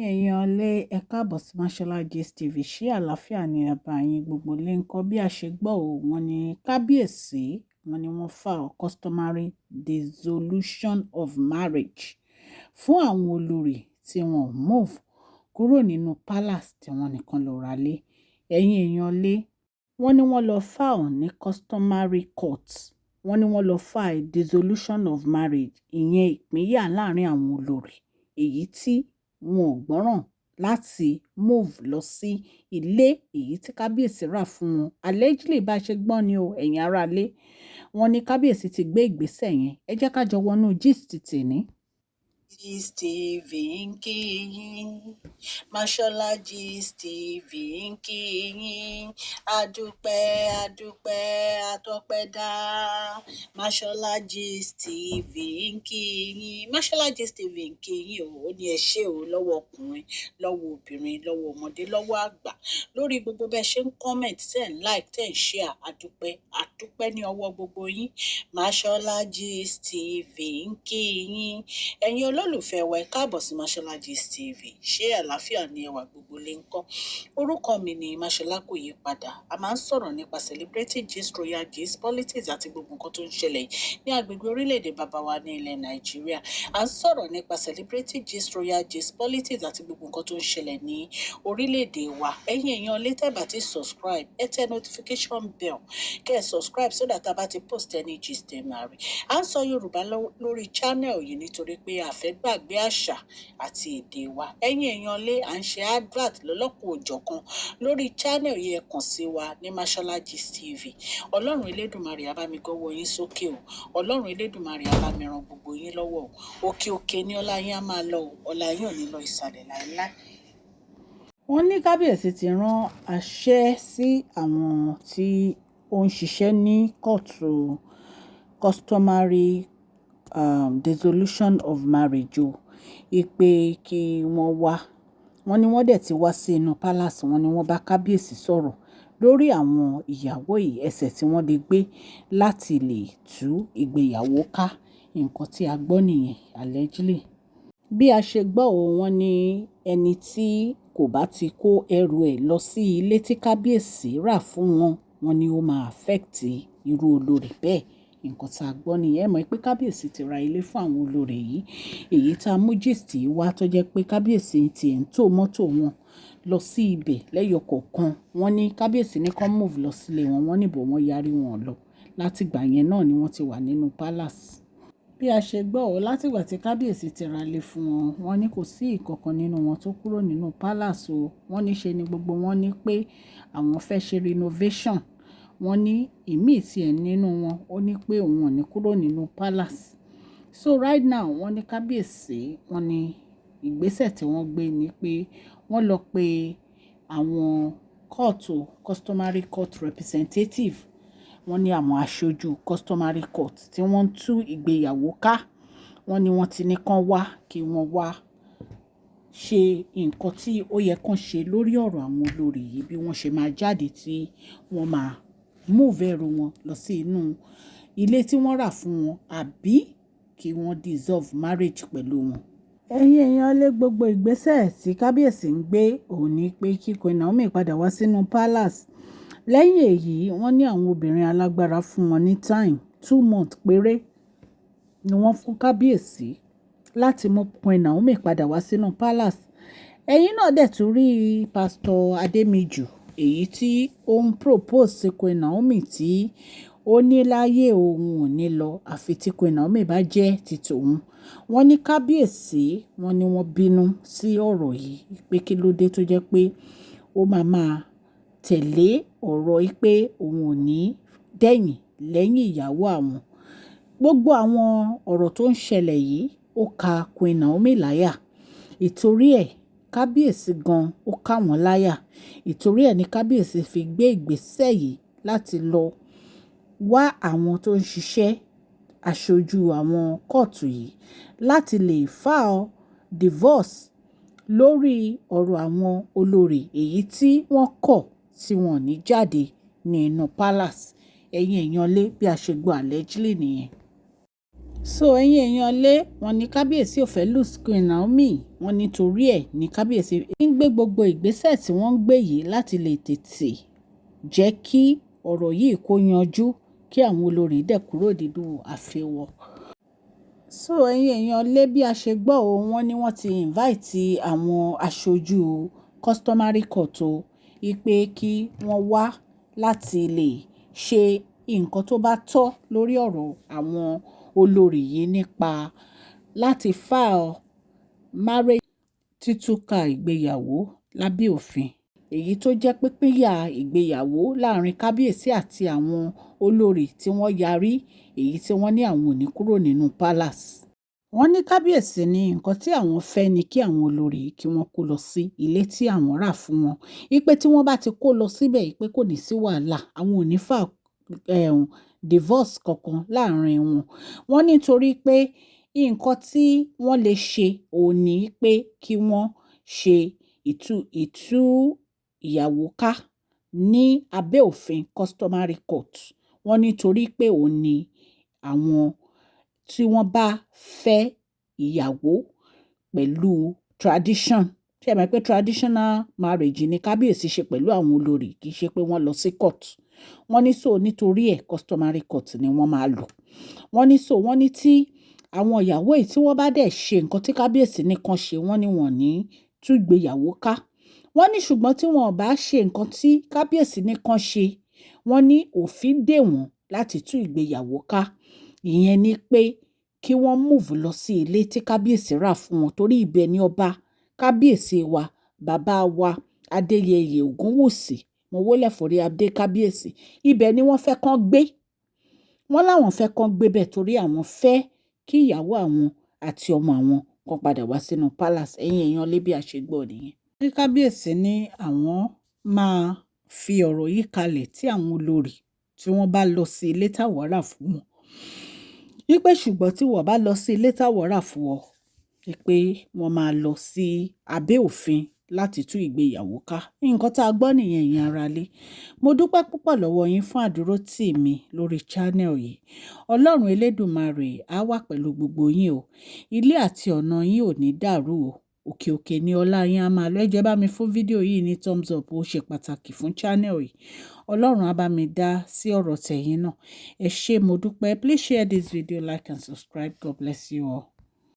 Èèyàn lé, ẹ káàbọ̀ sí Mashola Gist TV. Ṣé àlàáfíà ni àbá yín gbogbo lè ń kọ́? Bí a ṣe gbọ́ ò, wọ́n ní kábíyèsí, wọ́n ní wọ́n file customary dissolution of marriage fún àwọn olórí tí wọ́n move kúrò nínú palace tí wọ́n nìkan lọ ra lé. Ẹ̀yin èèyàn lé, wọ́n ní wọ́n lọ file ní customary court. Wọ́n ní wọ́n lọ file dissolution of marriage, ìyẹn ìpínyà láàrin àwọn olórí, èyí tí wọn ò gbọ́ràn láti move lọ sí ilé èyí tí kábíyèsí rà fún wọn. Allegedly, bá ṣe gbọ́ ni o, ẹ̀yin aráalé. Wọ́n ní kábíyèsí ti gbé ìgbésẹ̀ yẹn. Ẹ jẹ́ ká jọ wọnú gist tèní. Gist TV ń kí yín, Mashola Gist TV ń kí yín. Adúpẹ́, adúpẹ́, atọ́pẹ́dá. Mashola Gist TV ń kí yín. Mashola Gist TV ń kí yín o. Ó ní ẹ ṣé o, lọ́wọ́ ọkùnrin, lọ́wọ́ obìnrin, lọ́wọ́ ọmọdé, lọ́wọ́ àgbà, lórí gbogbo bẹ́ẹ̀ ṣe ń comment, tẹ̀ ń like, tẹ̀ ń share. Adúpẹ́, adúpẹ́ ní ọwọ́ gbogbo yín. Mashola Gist TV ń kí yín. Ẹ̀yin olólùfẹ́ wa, ẹ káàbọ̀ sí Mashola Gist TV. Ṣé àlàáfíà ni ẹwà gbogbo lè ń kọ́? Orúkọ mi ni Mashola, kò yí padà. A máa ń sọ̀rọ̀ nípa celebrity gist, royal gist, politics àti gbogbo nǹkan tó ń ṣẹlẹ̀ ní agbègbè orílẹ̀-èdè bàbá wa ní ilẹ̀ Nàìjíríà. À ń sọ̀rọ̀ nípa celebrity gist, royal gist, politics àti gbogbo nǹkan tó ń ṣẹlẹ̀ ní orílẹ̀-èdè wa. Ẹ̀yin èèyàn lè tẹ́ bá ti subscribe, ẹ tẹ notification bell, kẹ́ ẹ subscribe so that a bá ti post any gist, ẹ máa rí. À ń sọ Yorùbá lórí channel yìí nítorí pé a fẹ́ gbàgbé àṣà àti èdè wa. Ẹ̀yin èèyàn lé, à ń ṣe advert lọ́lọ́kan òjọ̀kan lórí channel yìí. Ẹ kàn sí wa ní Mashola Gist TV. Ọlọ́run Elédùmarè á bá mi gọ́wọ́ yín sókè o. Ọlọ́run Elédùmarè á bá mi ran gbogbo yín lọ́wọ́ o. Òkè òkè ní ọlá yín á máa lọ o. Ọlá yín ò ní lọ ìsàlẹ̀ láéláé. Wọ́n ní kábíyèsí ti rán àṣẹ sí àwọn tí ó ń ṣiṣẹ́ ní kóòtù customary dissolution of marriage o, ìpè kí wọ́n wá. Wọ́n ní wọ́n dẹ̀ ti wá sí inú palace. Wọ́n ní wọ́n bá kábíyèsí sọ̀rọ̀ lórí àwọn ìyàwó yìí, ẹsẹ̀ tí wọ́n lè gbé láti lè tú ìgbéyàwó ká. Nǹkan tí a gbọ́ nìyẹn, allegedly. Bí a ṣe gbọ́ o, wọ́n ní ẹni tí kò bá ti kó ẹrù ẹ̀ lọ sí ilé tí kábíyèsí rà fún wọn, wọ́n ní ó máa affect irú olórí bẹ́ẹ̀. Nǹkan tí a gbọ́ nìyẹn. Ẹ mọ̀ pé kábíyèsí ti ra ilé fún àwọn olórí yìí, èyí tá a mú gist yìí wá, tó jẹ́ pé kábíyèsí ti ẹ̀ ń tò mọ́tò wọn lọ sí ibẹ̀ lẹ́yọ kọ̀ọ̀kan. Wọ́n ní kábíyèsí ní kán move lọ sílé wọn, wọ́n ní but wọ́n yarí, wọn lọ. Látìgbà yẹn náà ni wọ́n ti wà nínú palace. Bí a ṣe gbọ́ ọ, látìgbà tí kábíyèsí ti ra ilé fún wọn, wọ́n ní kò sí ìkankan nínú wọn tó kúrò nínú palace o. Wọ́n ní ṣe ni gbogbo wọn ní pé àwọn fẹ́ ṣe renovation. Wọ́n ní ìmí tí ẹ̀ nínú wọn, ó ní pé òun ò ní kúrò nínú palace. So right now, wọ́n ní kábíyèsí, wọ́n ní ìgbésẹ̀ tí wọ́n gbé ni pé wọ́n lọ pe àwọn kóòtù customary court representative. Wọ́n ní àwọn aṣojú customary court tí wọ́n ń tú ìgbéyàwó ká, wọ́n ní wọ́n ti ní kán wá, kí wọ́n wá ṣe nǹkan tí ó yẹ kán ṣe lórí ọ̀rọ̀ àwọn olórí yìí, bí wọ́n ṣe máa jáde, tí wọ́n máa move ẹrù wọn lọ sí inú ilé tí wọ́n rà fún wọn, àbí kí wọ́n dissolve marriage pẹ̀lú wọn. Ẹ̀yin èèyàn lé, gbogbo ìgbésẹ̀ tí kábíyèsí ń gbé òun ní pé kí Queen Naomi padà wá sínú palace. Lẹ́yìn èyí, wọ́n ní àwọn obìnrin alágbára fún wọn ní time, 2 months péré ni wọ́n fún kábíyèsí láti mú Queen Naomi padà wá sínú palace. Ẹ̀yin náà dẹ̀ tún rí Pásítọ̀ Adémíjú, èyí tí ó ń propose sí Queen Naomi, tí ó ní láyé òun ò ní lọ àfi tí Queen Naomi bá jẹ́ ti tòun. Wọ́n ní kábíyèsí, wọ́n ní wọ́n bínú sí ọ̀rọ̀ yìí pé kí ló dé tó jẹ́ pé ó máa máa tẹ̀lé ọ̀rọ̀ yìí, pé òun ò ní dẹ̀yìn lẹ́yìn ìyàwó àwọn. Gbogbo àwọn ọ̀rọ̀ tó ń ṣẹlẹ̀ yìí, ó ka Queen Naomi láyà. Ìtorí ẹ̀, kábíyèsí gan, ó ká wọn láyà. Ìtorí ẹ̀ ní kábíyèsí fi gbé ìgbésẹ̀ yìí láti lọ wá àwọn tó ń ṣiṣẹ́ aṣojú àwọn kóòtù yìí láti lè file divorce lórí ọ̀rọ̀ àwọn olórí, èyí tí wọ́n kọ̀ tí wọ́n ní jáde ní inú palace. Ẹ̀yin èèyàn lé, bí a ṣe gbọ́ allegedly nìyẹn. So ẹ̀yin èèyàn lé, wọ́n ní kábíyèsí ò fẹ́ lose Queen Naomi. Wọ́n ní torí ẹ̀ ní kábíyèsí ń gbé gbogbo ìgbésẹ̀ tí wọ́n ń gbé yìí láti lè tètè jẹ́ kí ọ̀rọ̀ yìí kó yanjú, kí àwọn olórí dẹ̀ kúrò nínú ààfin wọn. So ẹ̀yin èèyàn lé, bí a ṣe gbọ́ o, wọ́n ní wọ́n ti invite àwọn aṣojú customary court o, wípé kí wọ́n wá láti lè ṣe nǹkan tó bá tọ́ lórí ọ̀rọ̀ àwọn olórí yìí nípa láti file marriage, títúká ìgbéyàwó lábẹ́ òfin, èyí tó jẹ́ pípínyà ìgbéyàwó láàrin kábíyèsí àti àwọn olórí tí wọ́n yarí, èyí tí wọ́n ní àwọn ò ní kúrò nínú palace. Wọ́n ní kábíyèsí ní nǹkan tí àwọn fẹ́ ni kí àwọn olórí kí wọ́n kó lọ sí ilé tí àwọn rà fún wọn, wípé tí wọ́n bá ti kó lọ síbẹ̀, pé kò ní sí wàhálà, àwọn ò ní fà divorce kankan láàrin wọn. Wọ́n nítorí pé nǹkan tí wọ́n lè ṣe òun ní pé kí wọ́n ṣe ìtú ìyàwó ká ní abẹ́ òfin customary court. Wọ́n nítorí pé òun ní àwọn tí wọ́n bá fẹ́ ìyàwó pẹ̀lú tradition. Ṣé ẹ mọ̀ pé traditional marriage ni kábíyèsí ṣe pẹ̀lú àwọn olórí, kì í ṣe pé wọ́n lọ sí court? Wọ́n ní so nítorí ẹ̀, customary court ni wọ́n máa lò. Wọ́n ní so wọ́n ní tí àwọn ìyàwó yìí, tí wọ́n bá dẹ̀ ṣe nǹkan tí kábíyèsí nìkan ṣe, wọ́n ní wọ́n ní tú ìgbéyàwó ká. Wọ́n ní ṣùgbọ́n tí wọ́n ò bá ṣe nǹkan tí kábíyèsí nìkan ṣe, wọ́n ní òfin dè wọ́n láti tú ìgbéyàwó ká. Ìyẹn ni pé kí wọ́n move lọ sí ilé tí kábíyèsí rà fún wọn, torí ibẹ̀ ni ọba kábíyèsí wa, bàbá wa Adéyẹyè Ògúnwùsì, mo wólẹ̀ forí adé kábíyèsí, ibẹ̀ ni wọ́n fẹ́ kán gbé. Wọ́n láwọn fẹ́ kán gbé bẹ̀ torí àwọn fẹ́ kí ìyàwó àwọn àti ọmọ àwọn kan padà wá sínú palace. Ẹ̀yin èèyàn lé, bí a ṣe gbọ́ nìyẹn. Ní kábíyèsí ní àwọn máa fi ọ̀rọ̀ yìí kalẹ̀ tí àwọn olórí tí wọ́n bá lọ sí ilé táwọn rà fún wọn. Wípé ṣùgbọ́n tí wọ́n bá lọ sí ilé táwọn rà fún wọn, wípé wọ́n máa lọ sí abẹ́ òfin láti tú ìgbéyàwó ká. Nǹkan tá a gbọ́ nìyẹn, ẹ̀yin ará ilé. Mo dúpẹ́ púpọ̀ lọ́wọ́ yín fún àdúrótì mi lórí channel yìí. Ọlọ́run Elédùmarè á wà pẹ̀lú gbogbo yín o. Ilé àti ọ̀nà yín ò ní dàrú o. Òkè òkè ni ọlá yín á máa lọ. Ẹ jọ̀ọ́, bá mi fún fídíò yìí ní thumbs up, ó ṣe pàtàkì fún channel yìí. Ọlọ́run á bá mi dá sí ọ̀rọ̀ tẹ̀yin náà. Ẹ ṣé, mo dúpẹ́. Please share this video, like and subscribe. God bless you all.